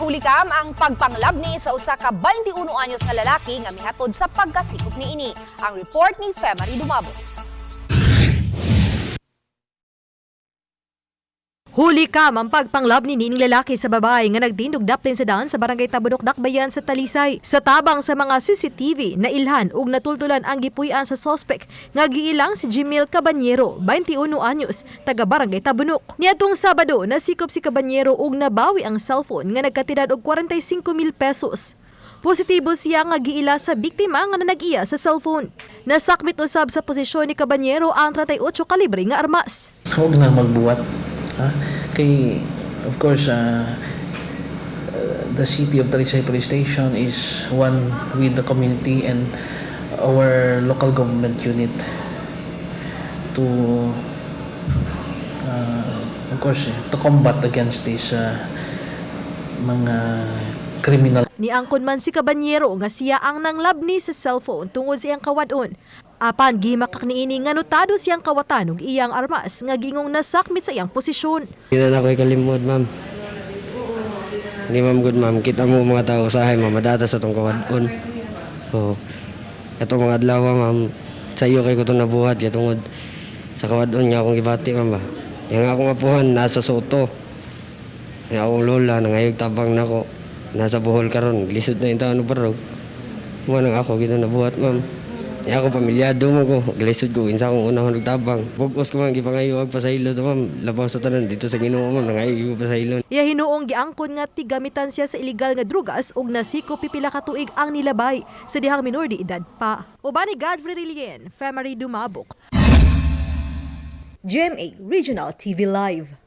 Nahulikam ang pagpanglabni sa usa ka 21 anyos nga lalaki nga mihatod sa pagkasikop niini. Ang report ni Femary Dumabok. Huli kam ang pagpanglabni niining lalaki sa babae nga nagtindog daplin sa daan sa Barangay Tabunok, Dakbayan sa Talisay. Sa tabang sa mga CCTV, nailhan ug natultulan ang gipuy-an sa sospek nga giilang si Jimil Caballero, 21 anyos, taga Barangay Tabunok. Niadtong Sabado, nasikop si Caballero ug nabawi ang cellphone nga nagkatidad og 45 mil pesos. Positibo siya nga giila sa biktima nga nanag-iya sa cellphone. Nasakmit usab sa posisyon ni Caballero ang 38 kalibre nga armas. Huwag na magbuhat. Ha? Kay, of course, the city of Talisay Police Station is one with the community and our local government unit to, of course, to combat against this mga criminal. Niangkon man si Caballero nga siya ang nanglabni sa cellphone tungod sa iyang kawadon. Apan gimakak niini nga notado siyang kawatan ug iyang armas nga gingong nasakmit sa iyang posisyon. Hindi na ako'y kalimod, ma'am. Hindi, ma'am, good, ma'am. Kita mo mga tao usahay, ma'am. Madata sa tong kawadon. Oo. Ito mga adlaw, ma'am. Sa iyo kay ko itong nabuhat. Kaya tungod sa kawadon nga akong gibati, ma'am ba. Yung akong apuhan, nasa Soto. Yung akong lola, nangayog tabang nako. Nasa Bohol karon, lisod na yung taon barog. Mo nang ako gito nabuhat, ma'am. Yung ako pamilyado mo ko, glisod ko insa akong unahon og tabang. Bugos ko man gipangayo og pasaylo to, ma'am. Labaw sa tanan dito sa Ginoo, ma'am, nangayo ko pasaylo. Iya hinuong giangkon nga tigamitan siya sa illegal nga drugas ug nasiko pipila ka tuig ang nilabay sa dihang minor de edad pa. Uban ni Godfrey Rilien, Femary Dumabok. GMA Regional TV Live.